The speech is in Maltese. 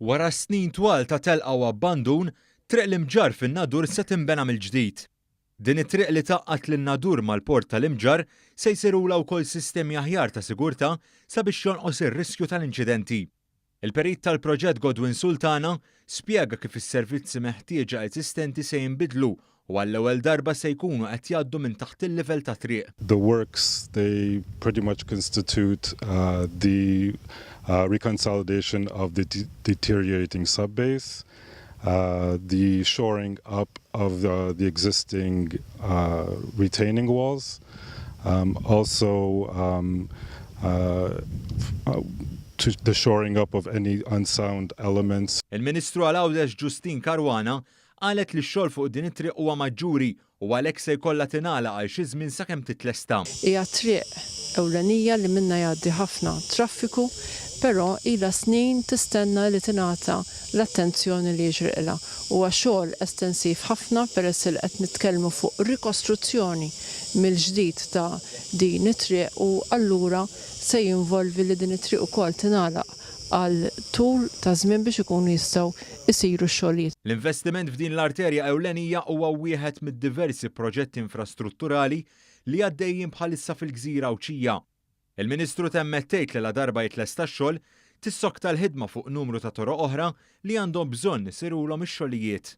Wara snin twal ta' telqa u abbandun, Triq l-Imġarr fin-Nadur se tinbena mill-ġdid. Din it-triq li tgħaqqad lin-Nadur mal-Port tal-Imġarr se jsirulha wkoll sistemi aħjar ta' sigurtà sabiex jonqos ir-riskju tal-inċidenti. Il-Perit tal-proġett Godwin Sultana spjega kif is-servizzi meħtieġa eżistenti se jinbidlu u għall-ewwel darba se jkunu qed jgħaddu minn taħt il-livell tat-triq. The works, they pretty much constitute the reconsolidation of the deteriorating subbase, the shoring up of the existing retaining walls, also the shoring up of any unsound elements. Il-Ministru għal Għawdex Justyne Caruana qalet li x-xogħol fuq din it-triq huwa maġġuri u għalhekk se jkollha tingħalaq għal xi żmien sakemm titlesta. Hija triq ewlenija li minnha jgħaddi ħafna traffiku, però ilha snin tistenna li tingħata l-attenzjoni li jixriqilha. Huwa xogħol estensiv ħafna peress li qed nitkellmu fuq rikostruzzjoni mill-ġdid ta' din it-triq u allura se jinvolvi li din it-triq ukoll tingħalaq għal tul ta' żmien biex ikunu jistgħu jsiru x-xogħlijiet. L-investiment f'din l-arterja ewlenija huwa wieħed mid-diversi proġetti infrastrutturali li għaddejjin bħalissa fil-gżira Għawdxija. Il-Ministru temmet tgħid li ladarba jitlesta x-xogħol, tissokta l-ħidma fuq numru ta' toroq oħra li għandhom bżonn isirulhom ix-xogħlijiet.